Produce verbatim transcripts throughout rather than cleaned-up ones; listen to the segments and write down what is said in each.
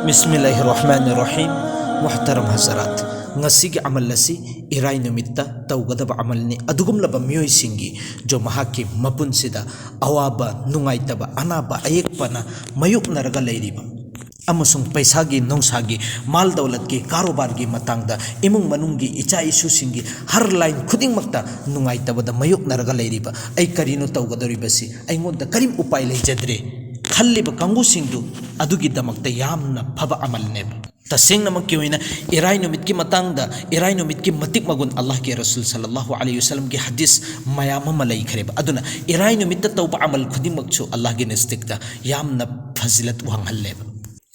ꯕꯤꯁꯃꯤꯜꯂꯥꯍꯤꯔ ꯔꯍꯃꯥꯅꯤꯔ ꯔꯍꯤꯝ꯫ ꯃꯨꯍꯇꯔꯝ ꯍꯖꯔꯥꯠ, ꯉꯁꯤꯒꯤ ꯑꯃꯜ ꯑꯁꯤ ꯏꯔꯥꯏ ꯅꯨꯃꯤꯠꯇ ꯇꯧꯒꯗꯕ ꯑꯃꯜꯅꯤ꯫ ꯑꯗꯨꯒꯨꯝꯂꯕ ꯃꯤꯑꯣꯏꯁꯤꯡꯒꯤ ꯖꯣ ꯃꯍꯥꯛꯀꯤ ꯃꯄꯨꯟꯁꯤꯗ ꯑꯋꯥꯕ, ꯅꯨꯡꯉꯥꯏꯇꯕ, ꯑꯅꯥꯕ ꯑꯌꯦꯛꯄꯅ ꯃꯥꯌꯣꯛꯅꯔꯒ ꯂꯩꯔꯤꯕ ꯑꯃꯁꯨꯡ ꯄꯩꯁꯥꯒꯤ, ꯅꯨꯡꯁꯥꯒꯤ, ꯃꯥꯜ ꯗꯧꯂꯠꯀꯤ, ꯀꯥꯔꯣꯕꯥꯔꯒꯤ ꯃꯇꯥꯡꯗ, ꯏꯃꯨꯡ ꯃꯅꯨꯡꯒꯤ, ꯏꯆꯥ ꯏꯁꯨꯁꯤꯡꯒꯤ ꯍꯔ ꯂꯥꯏꯟ ꯈꯨꯗꯤꯡꯃꯛꯇ ꯅꯨꯡꯉꯥꯏꯇꯕꯗ ꯃꯥꯌꯣꯛꯅꯔꯒ ꯂꯩꯔꯤꯕ, "ꯑꯩ ꯀꯔꯤꯅꯣ ꯇꯧꯒꯗꯧꯔꯤꯕꯁꯤ? ꯑꯩꯉꯣꯟꯗ ꯀꯔꯤꯝ ꯎꯄꯥꯏ ꯂꯩꯖꯗ꯭ꯔꯦ" ꯈꯜꯂꯤꯕ ꯀꯥꯡꯕꯨꯁꯤꯡꯗꯨ ꯑꯗꯨꯒꯤꯗꯃꯛꯇ ꯌꯥꯝꯅ ꯐꯕ ꯑꯃꯜꯅꯦꯕ꯫ ꯇꯁꯦꯡꯅꯃꯛꯀꯤ ꯑꯣꯏꯅ ꯏꯔꯥꯏ ꯅꯨꯃꯤꯠꯀꯤ ꯃꯇꯥꯡꯗ, ꯏꯔꯥꯏ ꯅꯨꯃꯤꯠꯀꯤ ꯃꯇꯤꯛ ꯃꯒꯨꯟ ꯑꯜꯂꯥꯍꯒꯤ ꯔꯁꯨꯜ ꯁꯜꯂꯜꯂꯥꯍꯨ ꯑꯂꯩꯍꯤ ꯋꯁꯜꯂꯝꯒꯤ ꯍꯗꯤꯁ ꯃꯌꯥꯝ ꯑꯃ ꯂꯩꯈ꯭ꯔꯦꯕ꯫ ꯑꯗꯨꯅ ꯏꯔꯥꯏ ꯅꯨꯃꯤꯠꯇ ꯇꯧꯕ ꯑꯃꯜ ꯈꯨꯗꯤꯡꯃꯛꯁꯨ ꯑꯜꯂꯥꯍꯒꯤ ꯅꯖꯗꯤꯛꯇ ꯌꯥꯝꯅ ꯐꯖꯤꯂꯠ ꯋꯥꯡꯍꯜꯂꯦꯕ꯫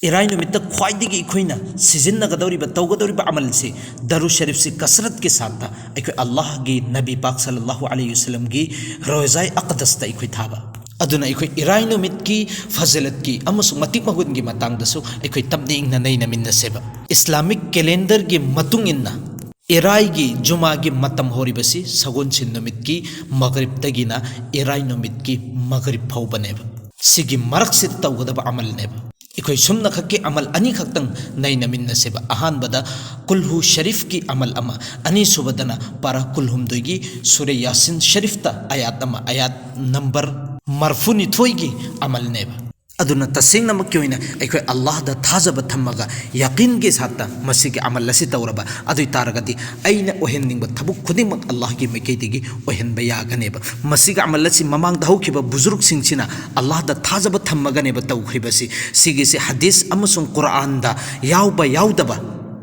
ꯏꯔꯥꯏ ꯅꯨꯃꯤꯠꯇ ꯈ꯭ꯋꯥꯏꯗꯒꯤ ꯑꯩꯈꯣꯏꯅ ꯁꯤꯖꯤꯟꯅꯒꯗꯧꯔꯤꯕ, ꯇꯧꯒꯗꯧꯔꯤꯕ ꯑꯃꯜꯁꯤ ꯗꯔꯨ ꯁꯔꯤꯐꯁꯤ ꯀꯁꯔꯠꯀꯤ ꯁꯥꯠꯇ ꯑꯩꯈꯣꯏ ꯑꯜꯂꯥꯍꯒꯤ ꯅꯕꯤ ꯄꯥꯛ ꯁꯜꯂꯜꯂꯥꯍꯨ ꯑꯂꯩꯍꯤ ꯋꯁꯜꯂꯝꯒꯤ ꯔꯣꯖꯥꯏ ꯑꯀꯗꯁꯇ ꯑꯩꯈꯣꯏ ꯊꯥꯕ꯫ ꯑꯗꯨꯅ ꯑꯩꯈꯣꯏ ꯏꯔꯥꯏ ꯅꯨꯃꯤꯠꯀꯤ ꯐꯖꯤꯂꯠꯀꯤ ꯑꯃꯁꯨꯡ ꯃꯇꯤꯛ ꯃꯒꯨꯟꯒꯤ ꯃꯇꯥꯡꯗꯁꯨ ꯑꯩꯈꯣꯏ ꯇꯞꯅ ꯏꯪꯅ ꯅꯩꯅꯃꯤꯟꯅꯁꯦꯕ꯫ ꯏꯁꯂꯥꯃꯤꯛ ꯀꯦꯂꯦꯟꯗꯔꯒꯤ ꯃꯇꯨꯡ ꯏꯟꯅ ꯏꯔꯥꯏꯒꯤ ꯖꯨꯃꯥꯒꯤ ꯃꯇꯝ ꯍꯧꯔꯤꯕꯁꯤ ꯁꯒꯣꯜꯁꯦꯟ ꯅꯨꯃꯤꯠꯀꯤ ꯃꯒꯔꯤꯕꯇꯒꯤꯅ ꯏꯔꯥꯏ ꯅꯨꯃꯤꯠꯀꯤ ꯃꯒꯔꯤꯕ ꯐꯥꯎꯕꯅꯦꯕ꯫ ꯁꯤꯒꯤ ꯃꯔꯛꯁꯤꯗ ꯇꯧꯒꯗꯕ ꯑꯃꯜꯅꯦꯕ꯫ ꯑꯩꯈꯣꯏ ꯁꯨꯝꯅꯈꯛꯀꯤ ꯑꯃꯜ ꯑꯅꯤꯈꯛꯇꯪ ꯅꯩꯅꯃꯤꯟꯅꯁꯦꯕ꯫ ꯑꯍꯥꯟꯕꯗ ꯀꯨꯜꯍꯨ ꯁꯔꯤꯐꯀꯤ ꯑꯃꯜ ꯑꯃ, ꯑꯅꯤꯁꯨꯕꯗꯅ ꯄꯥꯔꯥ ꯀꯨꯜꯍꯨꯝꯗꯣꯏꯒꯤ ꯁꯨꯔꯦ ꯌꯥꯁꯤꯟ ꯁꯔꯤꯐꯇ ꯑꯌꯥꯠ ꯑꯃ, ꯑꯌꯥꯠ ꯅꯝꯕꯔ ꯃꯔꯐꯨꯅꯤꯊꯣꯏꯒꯤ ꯑꯃꯜꯅꯦꯕ꯫ ꯑꯗꯨꯅ ꯇꯁꯦꯡꯅꯃꯛꯀꯤ ꯑꯣꯏꯅ ꯑꯩꯈꯣꯏ ꯑꯜꯂꯥꯍꯗ ꯊꯥꯖꯕ ꯊꯝꯃꯒ ꯌꯥꯀꯤꯟꯒꯤ ꯁꯥꯠꯇ ꯃꯁꯤꯒꯤ ꯑꯃꯜ ꯑꯁꯤ ꯇꯧꯔꯕ ꯑꯗꯨ ꯑꯣꯏ ꯇꯥꯔꯒꯗꯤ ꯑꯩꯅ ꯑꯣꯏꯍꯟꯅꯤꯡꯕ ꯊꯕꯛ ꯈꯨꯗꯤꯡꯃꯛ ꯑꯜꯂꯥꯍꯒꯤ ꯃꯥꯏꯀꯩꯗꯒꯤ ꯑꯣꯏꯍꯟꯕ ꯌꯥꯒꯅꯦꯕ꯫ ꯃꯁꯤꯒꯤ ꯑꯃꯜ ꯑꯁꯤ ꯃꯃꯥꯡꯗ ꯍꯧꯈꯤꯕ ꯕꯨꯖꯨꯔꯨꯛꯁꯤꯡꯁꯤꯅ ꯑꯜꯂꯥꯍꯗ ꯊꯥꯖꯕ ꯊꯝꯃꯒꯅꯦꯕ ꯇꯧꯈ꯭ꯔꯤꯕꯁꯤ꯫ ꯁꯤꯒꯤꯁꯤ ꯍꯗꯤꯁ ꯑꯃꯁꯨꯡ ꯀꯨꯔꯥꯟꯗ ꯌꯥꯎꯕ ꯌꯥꯎꯗꯕ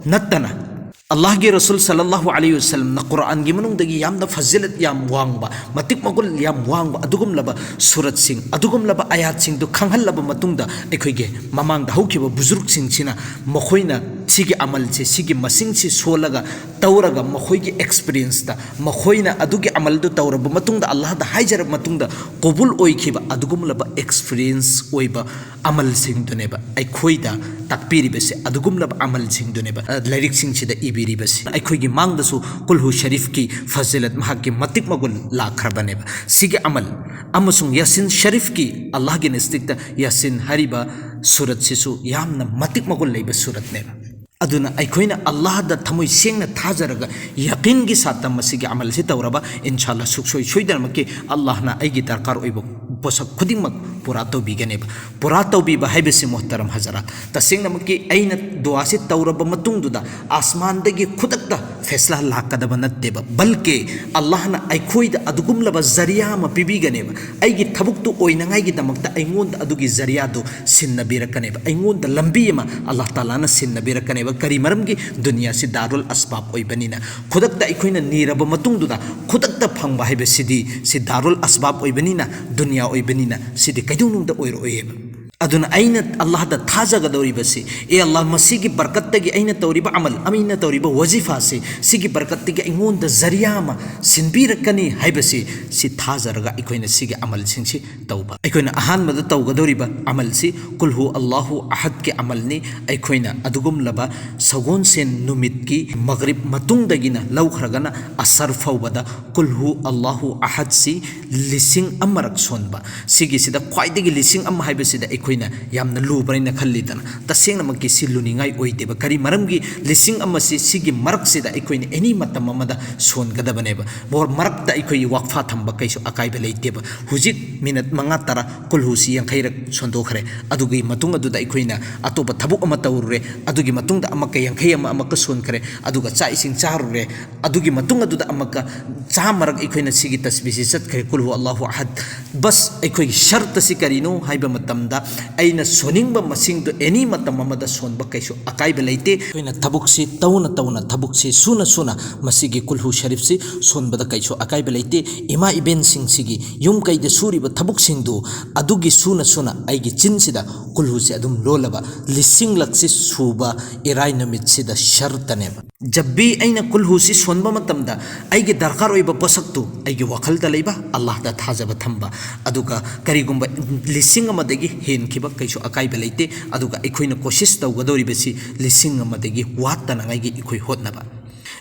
ꯅꯠꯇꯅ ꯑꯜꯂꯥꯍꯒꯤ ꯔꯁꯨꯜ ꯁꯜꯂꯜꯂꯥꯍꯨ ꯑꯂꯩꯍꯤ ꯋꯁꯜꯂꯝꯅ ꯀꯨꯔꯥꯟꯒꯤ ꯃꯅꯨꯡꯗꯒꯤ ꯌꯥꯝꯅ ꯐꯖꯤꯂꯠ ꯌꯥꯝ ꯋꯥꯡꯕ, ꯃꯇꯤꯛ ꯃꯒꯨꯟ ꯌꯥꯝ ꯋꯥꯡꯕ ꯑꯗꯨꯒꯨꯝꯂꯕ ꯁꯨꯔꯠꯁꯤꯡ, ꯑꯗꯨꯒꯨꯝꯂꯕ ꯑꯌꯥꯠꯁꯤꯡꯗꯨ ꯈꯪꯍꯜꯂꯕ ꯃꯇꯨꯡꯗ ꯑꯩꯈꯣꯏꯒꯤ ꯃꯃꯥꯡꯗ ꯍꯧꯈꯤꯕ ꯕꯨꯖꯨꯔꯨꯛꯁꯤꯡꯁꯤꯅ ꯃꯈꯣꯏꯅ ꯁꯤꯒꯤ ꯑꯃꯜꯁꯦ, ꯁꯤꯒꯤ ꯃꯁꯤꯡꯁꯤ ꯁꯣꯜꯂꯒ ꯇꯧꯔꯒ ꯃꯈꯣꯏꯒꯤ ꯑꯦꯛꯁꯄꯤꯔꯤꯌꯦꯟꯁꯇ, ꯃꯈꯣꯏꯅ ꯑꯗꯨꯒꯤ ꯑꯃꯜꯗꯨ ꯇꯧꯔꯕ ꯃꯇꯨꯡꯗ, ꯑꯜꯂꯥꯍꯗ ꯍꯥꯏꯖꯔꯕ ꯃꯇꯨꯡꯗ ꯀꯣꯕꯨꯜ ꯑꯣꯏꯈꯤꯕ ꯑꯗꯨꯒꯨꯝꯂꯕ ꯑꯦꯛꯁꯄꯤꯔꯤꯌꯦꯟꯁ ꯑꯣꯏꯕ ꯑꯃꯜꯁꯤꯡꯗꯨꯅꯦꯕ ꯑꯩꯈꯣꯏꯗ ꯇꯥꯛꯄꯤꯔꯤꯕꯁꯦ, ꯑꯗꯨꯒꯨꯝꯂꯕ ꯑꯃꯜꯁꯤꯡꯗꯨꯅꯦꯕ, ꯑ, ꯂꯥꯏꯔꯤꯛꯁꯤꯡꯁꯤꯗ ꯏꯕꯤꯔꯤꯕꯁꯦ꯫ ꯑꯩꯈꯣꯏꯒꯤ ꯃꯥꯡꯗꯁꯨ ꯀꯨꯜꯍꯨ ꯁꯔꯤꯐꯀꯤ ꯐꯖꯤꯂꯠ, ꯃꯍꯥꯛꯀꯤ ꯃꯇꯤꯛ ꯃꯒꯨꯟ ꯂꯥꯛꯈ꯭ꯔꯕꯅꯦꯕ꯫ ꯁꯤꯒꯤ ꯑꯃꯜ ꯑꯃꯁꯨꯡ ꯌꯥꯁꯤꯟ ꯁꯔꯤꯐꯀꯤ, ꯑꯜꯂꯥꯍꯒꯤ ꯅꯁꯇꯤꯛꯇ ꯌꯥꯁꯤꯟ ꯍꯥꯏꯔꯤꯕ ꯁꯨꯔꯠꯁꯤꯁꯨ ꯌꯥꯝꯅ ꯃꯇꯤꯛ ꯃꯒꯨꯟ ꯂꯩꯕ ꯁꯨꯔꯠꯅꯦꯕ꯫ ꯑꯗꯨꯅ ꯑꯩꯈꯣꯏꯅ ꯑꯜꯂꯥꯍꯗ ꯊꯃꯣꯏ ꯁꯦꯡꯅ ꯊꯥꯖꯔꯒ ꯌꯥꯀꯤꯟꯒꯤ ꯁꯥꯠꯇ ꯃꯁꯤꯒꯤ ꯑꯃꯜꯁꯤ ꯇꯧꯔꯕ, ꯏꯟꯁꯥ ꯑꯜꯂꯥꯍ, ꯁꯨꯛꯁꯣꯏ ꯁꯣꯏꯗꯅꯃꯛꯀꯤ ꯑꯜꯂꯥꯍꯅ ꯑꯩꯒꯤ ꯗꯔꯀꯥꯔ ꯑꯣꯏꯕ ꯄꯣꯠꯁꯛ ꯈꯨꯗꯤꯡꯃꯛ ꯄꯨꯔꯥ ꯇꯧꯕꯤꯒꯅꯦꯕ꯫ ꯄꯨꯔꯥ ꯇꯧꯕꯤꯕ ꯍꯥꯏꯕꯁꯤ, ꯃꯣꯍꯇꯔꯝ ꯍꯖꯔꯥꯠ, ꯇꯁꯦꯡꯅꯃꯛꯀꯤ ꯑꯩꯅ ꯗꯨꯋꯥꯁꯤ ꯇꯧꯔꯕ ꯃꯇꯨꯡꯗꯨꯗ ꯑꯁꯃꯥꯟꯗꯒꯤ ꯈꯨꯗꯛꯇ ꯐꯦꯁꯂꯥ ꯂꯥꯛꯀꯗꯕ ꯅꯠꯇꯦꯕ, ꯕꯜꯀꯦ ꯑꯜꯂꯥꯍꯅ ꯑꯩꯈꯣꯏꯗ ꯑꯗꯨꯒꯨꯝꯂꯕ ꯖꯔꯤꯌꯥ ꯑꯃ ꯄꯤꯕꯤꯒꯅꯦꯕ꯫ ꯑꯩꯒꯤ ꯊꯕꯛꯇꯨ ꯑꯣꯏꯅꯉꯥꯏꯒꯤꯗꯃꯛꯇ ꯑꯩꯉꯣꯟꯗ ꯑꯗꯨꯒꯤ ꯖꯔꯤꯌꯥꯗꯨ ꯁꯤꯟꯅꯕꯤꯔꯛꯀꯅꯦꯕ, ꯑꯩꯉꯣꯟꯗ ꯂꯝꯕꯤ ꯑꯃ ꯑꯜꯂꯥꯍ ꯇꯥꯂꯥꯅ ꯁꯤꯟꯅꯕꯤꯔꯛꯀꯅꯦꯕ꯫ ꯀꯔꯤ ꯃꯔꯝꯒꯤ? ꯗꯨꯅꯤꯌꯥꯁꯤ ꯗꯥꯔꯨꯜ ꯑꯁꯕꯥꯕ ꯑꯣꯏꯕꯅꯤꯅ꯫ ꯈꯨꯗꯛꯇ ꯑꯩꯈꯣꯏꯅ ꯅꯤꯔꯕ ꯃꯇꯨꯡꯗꯨꯗ ꯈꯨꯗꯛꯇ ꯐꯪꯕ ꯍꯥꯏꯕꯁꯤꯗꯤ, ꯁꯤ ꯗꯥꯔꯨꯜ ꯑꯁꯕꯥꯕ ꯑꯣꯏꯕꯅꯤꯅ, ꯗꯨꯅꯤꯌꯥ ꯑꯣꯏꯕꯅꯤꯅ, ꯁꯤꯗꯤ ꯀꯩꯗꯧꯅꯨꯡꯗ ꯑꯣꯏꯔꯛꯑꯣꯏꯌꯦꯕ꯫ ꯑꯗꯨꯅ ꯑꯩꯅ ꯑꯜꯂꯥꯍꯗ ꯊꯥꯖꯒꯗꯧꯔꯤꯕꯁꯤ, "ꯑꯦ ꯑꯜꯂꯥꯍ, ꯃꯁꯤꯒꯤ ꯕꯔꯀꯠꯇꯒꯤ ꯑꯩꯅ ꯇꯧꯔꯤꯕ ꯑꯃꯜ, ꯑꯩꯅ ꯇꯧꯔꯤꯕ ꯋꯥꯖꯤꯐꯥꯁꯤ, ꯁꯤꯒꯤ ꯕꯔꯀꯠꯇꯒꯤ ꯑꯩꯉꯣꯟꯗ ꯖꯔꯤꯌꯥ ꯑꯃ ꯁꯤꯟꯕꯤꯔꯛꯀꯅꯤ" ꯍꯥꯏꯕꯁꯤ, ꯁꯤ ꯊꯥꯖꯔꯒ ꯑꯩꯈꯣꯏꯅ ꯁꯤꯒꯤ ꯑꯃꯜꯁꯤꯡꯁꯤ ꯇꯧꯕ꯫ ꯑꯩꯈꯣꯏꯅ ꯑꯍꯥꯟꯕꯗ ꯇꯧꯒꯗꯧꯔꯤꯕ ꯑꯃꯜꯁꯤ ꯀꯨꯜꯍꯨ ꯑꯜꯂꯥꯍꯨ ꯑꯍꯗꯀꯤ ꯑꯃꯜꯅꯤ꯫ ꯑꯩꯈꯣꯏꯅ ꯑꯗꯨꯒꯨꯝꯂꯕ ꯁꯒꯣꯜꯁꯦꯟ ꯅꯨꯃꯤꯠꯀꯤ ꯃꯒꯔꯤꯕ ꯃꯇꯨꯡꯗꯒꯤꯅ ꯂꯧꯈ꯭ꯔꯒꯅ ꯑꯁꯔ ꯐꯥꯎꯕꯗ ꯀꯨꯜꯍꯨ ꯑꯜꯂꯥꯍꯨ ꯑꯍꯗꯁꯤ ꯂꯤꯁꯤꯡ ꯑꯃꯔꯛ ꯁꯣꯟꯕ꯫ ꯁꯤꯒꯤꯁꯤꯗ ꯈ꯭ꯋꯥꯏꯗꯒꯤ ꯂꯤꯁꯤꯡ ꯑꯃ ꯍꯥꯏꯕꯁꯤꯗ ꯑꯩꯈꯣꯏꯅ ꯌꯥꯝꯅ ꯂꯨꯕ꯭ꯔꯥ ꯍꯥꯏꯅ ꯈꯜꯂꯤꯗꯅ, ꯇꯁꯦꯡꯅꯃꯛꯀꯤ ꯁꯤ ꯂꯨꯅꯤꯡꯉꯥꯏ ꯑꯣꯏꯗꯦꯕ꯫ ꯀꯔꯤ ꯃꯔꯝꯒꯤ? ꯂꯤꯁꯤꯡ ꯑꯃꯁꯤ ꯁꯤꯒꯤ ꯃꯔꯛꯁꯤꯗ ꯑꯩꯈꯣꯏꯅ ꯑꯦꯅꯤ ꯃꯇꯝ ꯑꯃꯗ ꯁꯣꯟꯒꯗꯕꯅꯦꯕ꯫ ꯃꯣꯔ-, ꯃꯔꯛꯇ ꯑꯩꯈꯣꯏꯒꯤ ꯋꯥꯛꯐꯥ ꯊꯝꯕ ꯀꯩꯁꯨ ꯑꯀꯥꯏꯕ ꯂꯩꯇꯦꯕ꯫ ꯍꯧꯖꯤꯛ ꯃꯤꯅꯠ ꯃꯉꯥ ꯇꯔꯥ ꯀꯨꯜꯍꯨꯁꯤ ꯌꯥꯡꯈꯩꯔꯛ ꯁꯣꯟꯗꯣꯛꯈ꯭ꯔꯦ꯫ ꯑꯗꯨꯒꯤ ꯃꯇꯨꯡ ꯑꯗꯨꯗ ꯑꯩꯈꯣꯏꯅ ꯑꯇꯣꯞꯄ ꯊꯕꯛ ꯑꯃ ꯇꯧꯔꯨꯔꯦ꯫ ꯑꯗꯨꯒꯤ ꯃꯇꯨꯡꯗ ꯑꯃꯨꯛꯀ ꯌꯥꯡꯈꯩ ꯑꯃ ꯑꯃꯨꯛꯀ ꯁꯣꯟꯈ꯭ꯔꯦ꯫ ꯑꯗꯨꯒ ꯆꯥꯛ ꯏꯁꯤꯡ ꯆꯥꯔꯨꯔꯦ꯫ ꯑꯗꯨꯒꯤ ꯃꯇꯨꯡ ꯑꯗꯨꯗ ꯑꯃꯨꯛꯀ ꯆꯥꯝꯃꯔꯛ ꯑꯩꯈꯣꯏꯅ ꯁꯤꯒꯤ ꯇꯁꯕꯤꯁꯤ ꯆꯠꯈ꯭ꯔꯦ, ꯀꯨꯜꯍꯨ ꯑꯜꯂꯥꯍꯨ ꯑꯍꯗ꯫ ꯕꯁ, ꯑꯩꯈꯣꯏꯒꯤ ꯁꯔꯇꯁꯤ ꯀꯔꯤꯅꯣ ꯍꯥꯏꯕ ꯃꯇꯝꯗ, ꯑꯩꯅ ꯁꯣꯟꯅꯤꯡꯕ ꯃꯁꯤꯡꯗꯨ ꯑꯦꯅꯤ ꯃꯇꯝ ꯑꯃꯗ ꯁꯣꯟꯕ ꯀꯩꯁꯨ ꯑꯀꯥꯏꯕ ꯂꯩꯇꯦ꯫ ꯑꯩꯈꯣꯏꯅ ꯊꯕꯛꯁꯤ ꯇꯧꯅ ꯇꯧꯅ, ꯊꯕꯛꯁꯤ ꯁꯨꯅ ꯁꯨꯅ ꯃꯁꯤꯒꯤ ꯀꯨꯜꯍꯨ ꯁꯔꯤꯐꯁꯤ ꯁꯣꯟꯕꯗ ꯀꯩꯁꯨ ꯑꯀꯥꯏꯕ ꯂꯩꯇꯦ꯫ ꯏꯃꯥ ꯏꯕꯦꯟꯁꯤꯡꯁꯤꯒꯤ ꯌꯨꯝ ꯀꯩꯗ ꯁꯨꯔꯤꯕ ꯊꯕꯛꯁꯤꯡꯗꯨ ꯑꯗꯨꯒꯤ ꯁꯨꯅ ꯁꯨꯅ ꯑꯩꯒꯤ ꯆꯤꯟꯁꯤꯗ ꯀꯨꯜꯍꯨꯁꯤ ꯑꯗꯨꯝ ꯂꯣꯜꯂꯕ ꯂꯤꯁꯤꯡꯂꯛꯁꯤ ꯁꯨꯕ ꯏꯔꯥꯏ ꯅꯨꯃꯤꯠꯁꯤꯗ ꯁꯔꯇꯅꯦꯕ꯫ ꯖꯕꯤ ꯑꯩꯅ ꯀꯨꯜꯍꯨꯁꯤ ꯁꯣꯟꯕ ꯃꯇꯝꯗ ꯑꯩꯒꯤ ꯗꯔꯀꯥꯔ ꯑꯣꯏꯕ ꯄꯣꯠꯁꯛꯇꯨ ꯑꯩꯒꯤ ꯋꯥꯈꯜꯗ ꯂꯩꯕ, ꯑꯜꯂꯥꯍꯗ ꯊꯥꯖꯕ ꯊꯝꯕ, ꯑꯗꯨꯒ ꯀꯔꯤꯒꯨꯝꯕ ꯂꯤꯁꯤꯡ ꯑꯃꯗꯒꯤ ꯍꯦꯟꯈꯤꯕ ꯀꯩꯁꯨ ꯑꯀꯥꯏꯕ ꯂꯩꯇꯦ꯫ ꯑꯗꯨꯒ ꯑꯩꯈꯣꯏꯅ ꯀꯣꯁꯤꯁ ꯇꯧꯒꯗꯧꯔꯤꯕꯁꯤ ꯂꯤꯁꯤꯡ ꯑꯃꯗꯒꯤ ꯋꯥꯠꯇꯅꯉꯥꯏꯒꯤ ꯑꯩꯈꯣꯏ ꯍꯣꯠꯅꯕ꯫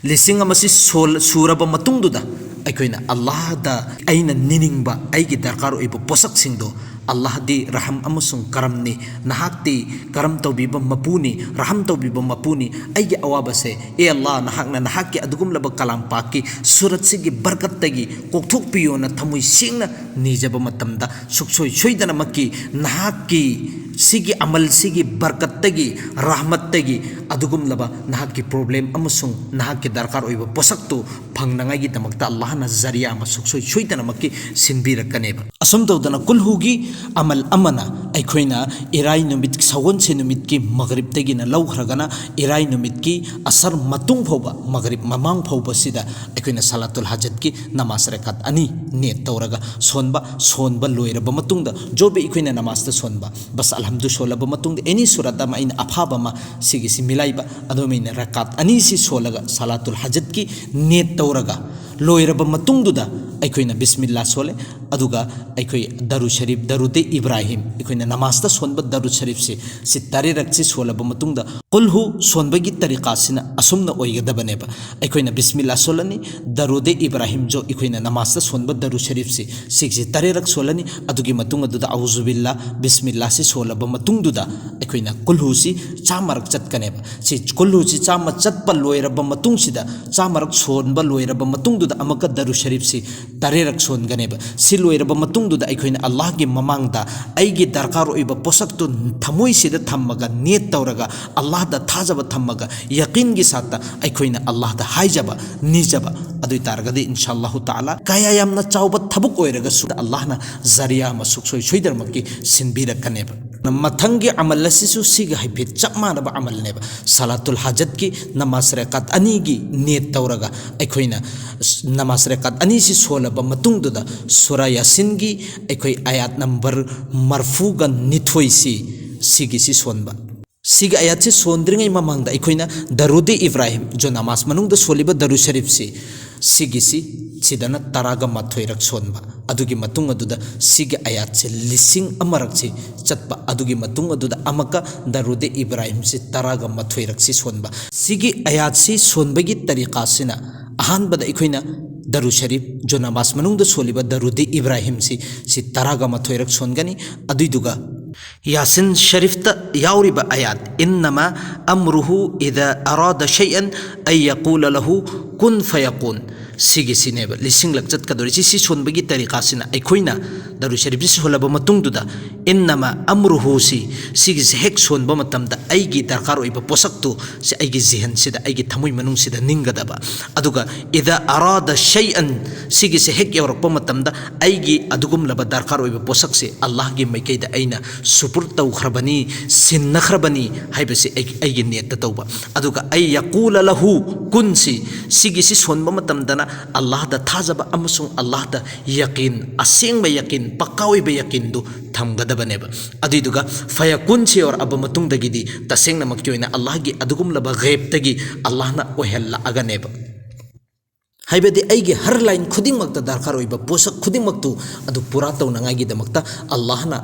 ꯂꯤꯁꯤꯡ ꯑꯃꯁꯤ ꯁꯣꯜ-, ꯁꯨꯔꯕ ꯃꯇꯨꯡꯗꯨꯗ ꯑꯩꯈꯣꯏꯅ ꯑꯜꯂꯥꯍꯗ ꯑꯩꯅ ꯅꯤꯅꯤꯡꯕ ꯑꯩꯒꯤ ꯗꯔꯀꯥꯔ ꯑꯣꯏꯕ ꯄꯣꯠꯁꯛꯁꯤꯡꯗꯣ, "ꯑꯜꯂꯥꯍꯗꯤ ꯔꯍꯝ ꯑꯃꯁꯨꯡ ꯀꯔꯝꯅꯤ, ꯅꯍꯥꯛꯇꯤ ꯀꯔꯝ ꯇꯧꯕꯤꯕ ꯃꯄꯨꯅꯤ, ꯔꯍꯝ ꯇꯧꯕꯤꯕ ꯃꯄꯨꯅꯤ, ꯑꯩꯒꯤ ꯑꯋꯥꯕꯁꯦ, ꯑꯦ ꯑꯜꯂꯥꯍ, ꯅꯍꯥꯛꯅ ꯅꯍꯥꯛꯀꯤ ꯑꯗꯨꯒꯨꯝꯂꯕ ꯀꯂꯥꯝ ꯄꯥꯛꯀꯤ ꯁꯨꯔꯠꯁꯤꯒꯤ ꯕꯔꯀꯠꯇꯒꯤ ꯀꯣꯛꯊꯣꯛꯄꯤꯌꯣꯅ ꯊꯃꯣꯏ ꯁꯦꯡꯅ ꯅꯤꯖꯕ ꯃꯇꯝꯗ ꯁꯨꯛꯁꯣꯏ ꯁꯣꯏꯗꯅꯃꯛꯀꯤ ꯅꯍꯥꯛꯀꯤ ꯁꯤꯒꯤ ꯑꯃꯜꯁꯤꯒꯤ ꯕꯔꯀꯠꯇꯒꯤ, ꯔꯍꯃꯠꯇꯒꯤ ꯑꯗꯨꯒꯨꯝꯂꯕ ꯅꯍꯥꯛꯀꯤ ꯄ꯭ꯔꯣꯕ꯭ꯂꯦꯝ ꯑꯃꯁꯨꯡ ꯅꯍꯥꯛꯀꯤ ꯗꯔꯀꯥꯔ ꯑꯣꯏꯕ ꯄꯣꯠꯁꯛꯇꯨ ꯐꯪꯅꯉꯥꯏꯒꯤꯗꯃꯛꯇ ꯑꯜꯂꯥꯍꯅ ꯖꯔꯤꯌꯥ ꯑꯃ ꯁꯨꯛꯁꯣꯏ ꯁꯣꯏꯗꯅꯃꯛꯀꯤ ꯁꯤꯟꯕꯤꯔꯛꯀꯅꯦꯕ꯫ ꯑꯁꯨꯝ ꯇꯧꯗꯅ ꯀꯨꯜꯍꯨꯒꯤ ꯑꯃꯜ ꯑꯃꯅ ꯑꯩꯈꯣꯏꯅ ꯏꯔꯥꯏ ꯅꯨꯃꯤꯠ, ꯁꯒꯣꯜꯁꯦꯟ ꯅꯨꯃꯤꯠꯀꯤ ꯃꯒꯔꯤꯕꯇꯒꯤꯅ ꯂꯧꯈ꯭ꯔꯒꯅ ꯏꯔꯥꯏ ꯅꯨꯃꯤꯠꯀꯤ ꯑꯁꯔ ꯃꯇꯨꯡ ꯐꯥꯎꯕ, ꯃꯒꯔꯤꯕ ꯃꯃꯥꯡ ꯐꯥꯎꯕꯁꯤꯗ ꯑꯩꯈꯣꯏꯅ ꯁꯂꯥꯇꯨꯜ ꯍꯥꯖꯠꯀꯤ ꯅꯃꯥꯖ ꯔꯀꯥꯠ ꯑꯅꯤ ꯅꯤꯌꯠ ꯇꯧꯔꯒ ꯁꯣꯟꯕ, ꯁꯣꯟꯕ ꯂꯣꯏꯔꯕ ꯃꯇꯨꯡꯗ, ꯖꯣ ꯕꯤ ꯑꯩꯈꯣꯏꯅ ꯅꯃꯥꯖꯇ ꯁꯣꯟꯕ, ꯕꯁ ꯑꯜꯍꯝꯗꯨ ꯁꯣꯜꯂꯕ ꯃꯇꯨꯡꯗ ꯑꯦꯅꯤ ꯁꯨꯔꯠ ꯑꯃ ꯑꯩꯅ ꯑꯐꯕ ꯑꯃ ꯁꯤꯒꯤꯁꯤ ꯃꯤꯂꯥꯏꯕ, ꯑꯗꯨꯃꯥꯏꯅ ꯔꯀꯥꯠ ꯑꯅꯤꯁꯤ ꯁꯣꯜꯂꯒ ꯁꯂꯥꯇꯨꯜ ꯍꯥꯖꯠꯀꯤ ꯅꯤꯌꯠ ꯇꯧꯔꯒ ꯂꯣꯏꯔꯕ ꯃꯇꯨꯡꯗꯨꯗ ꯑꯩꯈꯣꯏꯅ ꯕꯤꯁꯃꯤꯜꯂꯥ ꯁꯣꯜꯂꯦ꯫ ꯑꯗꯨꯒ ꯑꯩꯈꯣꯏ ꯗꯔꯨ ꯁꯔꯤꯐ, ꯗꯔꯨꯗꯦ ꯏꯕ꯭ꯔꯥꯍꯤꯝ, ꯑꯩꯈꯣꯏꯅ ꯅꯃꯥꯖꯇ ꯁꯣꯟꯕ ꯗꯔꯨ ꯁꯔꯤꯐꯁꯤ, ꯁꯤ ꯇꯔꯦꯠꯔꯛꯁꯤ ꯁꯣꯜꯂꯕ ꯃꯇꯨꯡꯗ, ꯀꯨꯜꯍꯨ ꯁꯣꯟꯕꯒꯤ ꯇꯔꯤꯀꯥꯁꯤꯅ ꯑꯁꯨꯝꯅ ꯑꯣꯏꯒꯗꯕꯅꯦꯕ꯫ ꯑꯩꯈꯣꯏꯅ ꯕꯤꯁꯃꯤꯜꯂꯥ ꯁꯣꯜꯂꯅꯤ, ꯗꯔꯨꯗꯦ ꯏꯕ꯭ꯔꯥꯍꯤꯝ, ꯖꯣ ꯑꯩꯈꯣꯏꯅ ꯅꯃꯥꯖꯇ ꯁꯣꯟꯕ ꯗꯔꯨ ꯁꯔꯤꯐꯁꯤ, ꯁꯤꯒꯤꯁꯤ ꯇꯔꯦꯠꯔꯛ ꯁꯣꯜꯂꯅꯤ꯫ ꯑꯗꯨꯒꯤ ꯃꯇꯨꯡ ꯑꯗꯨꯗ ꯑꯎꯖꯨꯕꯤꯜꯂꯥ, ꯕꯤꯁꯃꯤꯜꯂꯥꯁꯤ ꯁꯣꯜꯂꯕ ꯃꯇꯨꯡꯗꯨꯗ ꯑꯩꯈꯣꯏꯅ ꯀꯨꯜꯍꯨꯁꯤ ꯆꯥꯝꯃꯔꯛ ꯆꯠꯀꯅꯦꯕ꯫ ꯁꯤ ꯀꯨꯜꯍꯨꯁꯤ ꯆꯥꯝꯃ ꯆꯠꯄ ꯂꯣꯏꯔꯕ ꯃꯇꯨꯡꯁꯤꯗ, ꯆꯥꯝꯃꯔꯛ ꯁꯣꯟꯕ ꯂꯣꯏꯔꯕ ꯃꯇꯨꯡꯗꯨꯗ ꯑꯃꯨꯛꯀ ꯗꯔꯨ ꯁꯔꯤꯐꯁꯤ ꯇꯔꯦꯠꯔꯛ ꯁꯣꯟꯒꯅꯦꯕ꯫ ꯁꯤ ꯂꯣꯏꯔꯕ ꯃꯇꯨꯡꯗꯨꯗ ꯑꯩꯈꯣꯏꯅ ꯑꯜꯂꯥꯍꯒꯤ ꯃꯃꯥꯡꯗ ꯑꯩꯒꯤ ꯗꯔꯀꯥꯔ ꯑꯣꯏꯕ ꯄꯣꯠꯁꯛꯇꯨ ꯊꯃꯣꯏꯁꯤꯗ ꯊꯝꯃꯒ, ꯅꯤꯌꯠ ꯇꯧꯔꯒ, ꯑꯜꯂꯥꯍꯗ ꯊꯥꯖꯕ ꯊꯝꯃꯒ, ꯌꯀꯤꯟꯒꯤ ꯁꯥꯠꯇ ꯑꯩꯈꯣꯏꯅ ꯑꯜꯂꯥꯍꯗ ꯍꯥꯏꯖꯕ, ꯅꯤꯖꯕ꯫ ꯑꯗꯨ ꯑꯣꯏ ꯇꯥꯔꯒꯗꯤ ꯏꯟꯁꯥ ꯑꯜꯂꯥꯍꯨ ꯇꯥꯂꯥ ꯀꯌꯥ ꯌꯥꯝꯅ ꯆꯥꯎꯕ ꯊꯕꯛ ꯑꯣꯏꯔꯒꯁꯨ ꯑꯜꯂꯥꯍꯅ ꯖꯔꯤꯌꯥ ꯑꯃ ꯁꯨꯡꯁꯣꯏ ꯁꯣꯏꯗꯅꯃꯛꯀꯤ ꯁꯤꯟꯕꯤꯔꯛꯀꯅꯦꯕ꯫ ꯃꯊꯪꯒꯤ ꯑꯃꯜ ꯑꯁꯤꯁꯨ ꯁꯤꯒ ꯍꯥꯏꯐꯦꯠ ꯆꯞ ꯃꯥꯟꯅꯕ ꯑꯃꯜꯅꯦꯕ꯫ ꯁꯂꯥꯇꯨꯜ ꯍꯥꯖꯠꯀꯤ ꯅꯃꯥꯖ ꯔꯀꯥꯠ ꯑꯅꯤꯒꯤ ꯅꯤꯌꯠ ꯇꯧꯔꯒ ꯑꯩꯈꯣꯏꯅ ꯅꯃꯥꯖ ꯔꯀꯥꯠ ꯑꯅꯤꯁꯤ ꯁꯣꯜꯂꯕ ꯃꯇꯨꯡꯗꯨꯗ ꯁꯨꯔꯥ ꯌꯥꯁꯤꯟꯒꯤ ꯑꯩꯈꯣꯏ ꯑꯌꯥꯠ ꯅꯝꯕꯔ ꯃꯔꯐꯨꯒ ꯅꯤꯊꯣꯏꯁꯤ, ꯁꯤꯒꯤꯁꯤ ꯁꯣꯟꯕ꯫ ꯁꯤꯒꯤ ꯑꯌꯥꯠꯁꯤ ꯁꯣꯟꯗ꯭ꯔꯤꯉꯩ ꯃꯃꯥꯡꯗ ꯑꯩꯈꯣꯏꯅ ꯗꯔꯨꯗꯤ ꯏꯕ꯭ꯔꯥꯍꯤꯝ, ꯖꯣ ꯅꯃꯥꯖ ꯃꯅꯨꯡꯗ ꯁꯣꯜꯂꯤꯕ ꯗꯔꯨ ꯁꯔꯤꯐꯁꯤ, ꯁꯤꯒꯤꯁꯤ ꯁꯤꯗꯅ ꯇꯔꯥꯒ ꯃꯥꯊꯣꯏꯔꯛ ꯁꯣꯟꯕ꯫ ꯑꯗꯨꯒꯤ ꯃꯇꯨꯡ ꯑꯗꯨꯗ ꯁꯤꯒꯤ ꯑꯌꯥꯠꯁꯦ ꯂꯤꯁꯤꯡ ꯑꯃꯔꯛꯁꯤ ꯆꯠꯄ꯫ ꯑꯗꯨꯒꯤ ꯃꯇꯨꯡ ꯑꯗꯨꯗ ꯑꯃꯨꯛꯀ ꯗꯔꯨꯗꯤ ꯏꯕ꯭ꯔꯥꯍꯤꯝꯁꯤ ꯇꯔꯥꯒ ꯃꯥꯊꯣꯏꯔꯛꯁꯤ ꯁꯣꯟꯕ꯫ ꯁꯤꯒꯤ ꯑꯌꯥꯠꯁꯤ ꯁꯣꯟꯕꯒꯤ ꯇꯔꯤꯀꯥꯁꯤꯅ ꯑꯍꯥꯟꯕꯗ ꯑꯩꯈꯣꯏꯅ ꯗꯔꯨ ꯁꯔꯤꯐ, ꯖꯣ ꯅꯃꯥꯖ ꯃꯅꯨꯡꯗ ꯁꯣꯜꯂꯤꯕ ꯗꯔꯨꯗꯤ ꯏꯕ꯭ꯔꯥꯍꯤꯝꯁꯤ, ꯁꯤ ꯇꯔꯥꯒ ꯃꯥꯊꯣꯏꯔꯛ ꯁꯣꯟꯒꯅꯤ꯫ ꯑꯗꯨꯏꯗꯨꯒ ꯌꯥꯁꯤꯟ ꯁꯔꯤꯐꯇ ꯌꯥꯎꯔꯤꯕ ꯑꯌꯥꯠ "ꯏꯟꯅꯃꯥ ꯑꯝꯔꯨꯍꯨ ꯏꯗꯥ ꯑꯔꯥꯗ ꯁꯩꯑꯟ ꯑꯟ ꯌꯀꯨꯂ ꯂꯍꯨ ꯀꯨꯟ ꯐꯌꯀꯨꯟ", ꯁꯤꯒꯤꯁꯤꯅꯦꯕ ꯂꯤꯁꯤꯡꯂꯛ ꯆꯠꯀꯗꯧꯔꯤꯁꯤ꯫ ꯁꯤ ꯁꯣꯟꯕꯒꯤ ꯇꯔꯤꯀꯥꯁꯤꯅ ꯑꯩꯈꯣꯏꯅ ꯗꯔꯨ ꯁꯔꯤꯐꯁꯤ ꯁꯣꯜꯂꯕ ꯃꯇꯨꯡꯗꯨꯗ "ꯏꯟꯅꯃꯥ ꯑꯝꯔꯨꯍꯨ"ꯁꯤ, ꯁꯤꯒꯤꯁꯦ ꯍꯦꯛ ꯁꯣꯟꯕ ꯃꯇꯝꯗ ꯑꯩꯒꯤ ꯗꯔꯀꯥꯔ ꯑꯣꯏꯕ ꯄꯣꯠꯁꯛꯇꯨ ꯁꯤ ꯑꯩꯒꯤ ꯖꯤꯍꯟꯁꯤꯗ, ꯑꯩꯒꯤ ꯊꯃꯣꯏ ꯃꯅꯨꯡꯁꯤꯗ ꯅꯤꯡꯒꯗꯕ꯫ ꯑꯗꯨꯒ "ꯏꯗꯥ ꯑꯔꯥꯗ ꯁꯩꯑꯟ", ꯁꯤꯒꯤꯁꯦ ꯍꯦꯛ ꯌꯧꯔꯛꯄ ꯃꯇꯝꯗ ꯑꯩꯒꯤ ꯑꯗꯨꯒꯨꯝꯂꯕ ꯗꯔꯀꯥꯔ ꯑꯣꯏꯕ ꯄꯣꯠꯁꯛꯁꯦ ꯑꯜꯂꯥꯍꯒꯤ ꯃꯥꯏꯀꯩꯗ ꯑꯩꯅ ꯁꯨꯄꯨꯔ ꯇꯧꯈ꯭ꯔꯕꯅꯤ, ꯁꯤꯟꯅꯈ꯭ꯔꯕꯅꯤ ꯍꯥꯏꯕꯁꯤ ꯑꯩ, ꯑꯩꯒꯤ ꯅꯤꯌꯠꯇ ꯇꯧꯕ꯫ ꯑꯗꯨꯒ "ꯑꯟ ꯌꯀꯨꯂ ꯂꯍꯨ ꯀꯨꯟ"ꯁꯤ, ꯁꯤꯒꯤꯁꯤ ꯁꯣꯟꯕ ꯃꯇꯝꯗꯅ ꯑꯜꯂꯥꯍꯗ ꯊꯥꯖꯕ ꯑꯃꯁꯨꯡ ꯑꯜꯂꯥꯍꯗ ꯌꯀꯤꯟ, ꯑꯁꯦꯡꯕ ꯌꯀꯤꯟ, ꯄꯛꯀꯥ ꯑꯣꯏꯕ ꯌꯀꯤꯟꯗꯨ ꯊꯝꯒꯗꯕꯅꯦꯕ꯫ ꯑꯗꯨꯏꯗꯨꯒ "ꯐꯌꯀꯨꯟ"ꯁꯤ ꯌꯧꯔꯛꯑꯕ ꯃꯇꯨꯡꯗꯒꯤꯗꯤ ꯇꯁꯦꯡꯅꯃꯛꯀꯤ ꯑꯣꯏꯅ ꯑꯜꯂꯥꯍꯒꯤ ꯑꯗꯨꯒꯨꯝꯂꯕ ꯒꯩꯕꯇꯒꯤ ꯑꯜꯂꯥꯍꯅ ꯑꯣꯏꯍꯜꯂꯛꯑꯒꯅꯦꯕ꯫ ꯍꯥꯏꯕꯗꯤ ꯑꯩꯒꯤ ꯍꯔ ꯂꯥꯏꯟ ꯈꯨꯗꯤꯡꯃꯛꯇ ꯗꯔꯀꯥꯔ ꯑꯣꯏꯕ ꯄꯣꯠꯁꯛ ꯈꯨꯗꯤꯡꯃꯛꯇꯨ ꯑꯗꯨ ꯄꯨꯔꯥ ꯇꯧꯅꯉꯥꯏꯒꯤꯗꯃꯛꯇ ꯑꯜꯂꯥꯍꯅ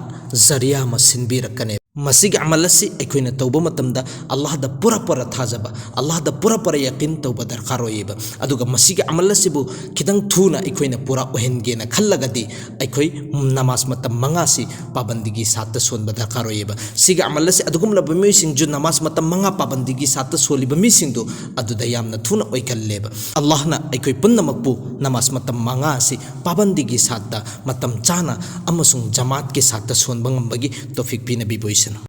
ꯖꯔꯤꯌꯥ ꯑꯃ ꯁꯤꯟꯕꯤꯔꯛꯀꯅꯦꯕ꯫ ꯃꯁꯤꯒꯤ ꯑꯃꯜ ꯑꯁꯤ ꯑꯩꯈꯣꯏꯅ ꯇꯧꯕ ꯃꯇꯝꯗ ꯑꯜꯂꯥꯍꯗ ꯄꯨꯔꯥ ꯄꯨꯔꯥ ꯊꯥꯖꯕ, ꯑꯜꯂꯥꯍꯗ ꯄꯨꯔꯥ ꯄꯨꯔꯥ ꯌꯥꯀꯤꯟ ꯇꯧꯕ ꯗꯔꯀꯥꯔ ꯑꯣꯏꯌꯦꯕ꯫ ꯑꯗꯨꯒ ꯃꯁꯤꯒꯤ ꯑꯃꯜ ꯑꯁꯤꯕꯨ ꯈꯤꯇꯪ ꯊꯨꯅ ꯑꯩꯈꯣꯏꯅ ꯄꯨꯔꯥ ꯑꯣꯏꯍꯟꯒꯦꯅ ꯈꯜꯂꯒꯗꯤ ꯑꯩꯈꯣꯏ ꯅꯃꯥꯖ ꯃꯇꯝ ꯃꯉꯥꯁꯤ ꯄꯥꯕꯟꯗꯤꯒꯤ ꯁꯥꯠꯇ ꯁꯣꯟꯕ ꯗꯔꯀꯥꯔ ꯑꯣꯏꯌꯦꯕ꯫ ꯁꯤꯒꯤ ꯑꯃꯜ ꯑꯁꯤ ꯑꯗꯨꯒꯨꯝꯂꯕ ꯃꯤꯑꯣꯏꯁꯤꯡꯁꯨ ꯅꯃꯥꯖ ꯃꯇꯝ ꯃꯉꯥ ꯄꯥꯕꯟꯗꯤꯒꯤ ꯁꯥꯠꯇ ꯁꯣꯜꯂꯤꯕ ꯃꯤꯁꯤꯡꯗꯨ ꯑꯗꯨꯗ ꯌꯥꯝꯅ ꯊꯨꯅ ꯑꯣꯏꯒꯜꯂꯦꯕ꯫ ꯑꯜꯂꯥꯍꯅ ꯑꯩꯈꯣꯏ ꯄꯨꯝꯅꯃꯛꯄꯨ ꯅꯃꯥꯖ ꯃꯇꯝ ꯃꯉꯥ ꯑꯁꯤ ꯄꯥꯕꯟꯗꯤꯒꯤ ꯁꯥꯠꯇ ꯃꯇꯝ ꯆꯥꯅ ꯑꯃꯁꯨꯡ ꯖꯃꯥꯠꯀꯤ ꯁꯥꯠꯇ ꯁꯣꯟꯕ ꯉꯝꯕꯒꯤ ꯇꯧꯐꯤꯛ ꯄꯤꯅꯕꯤꯕ ꯑꯣꯏꯁꯅꯨ꯫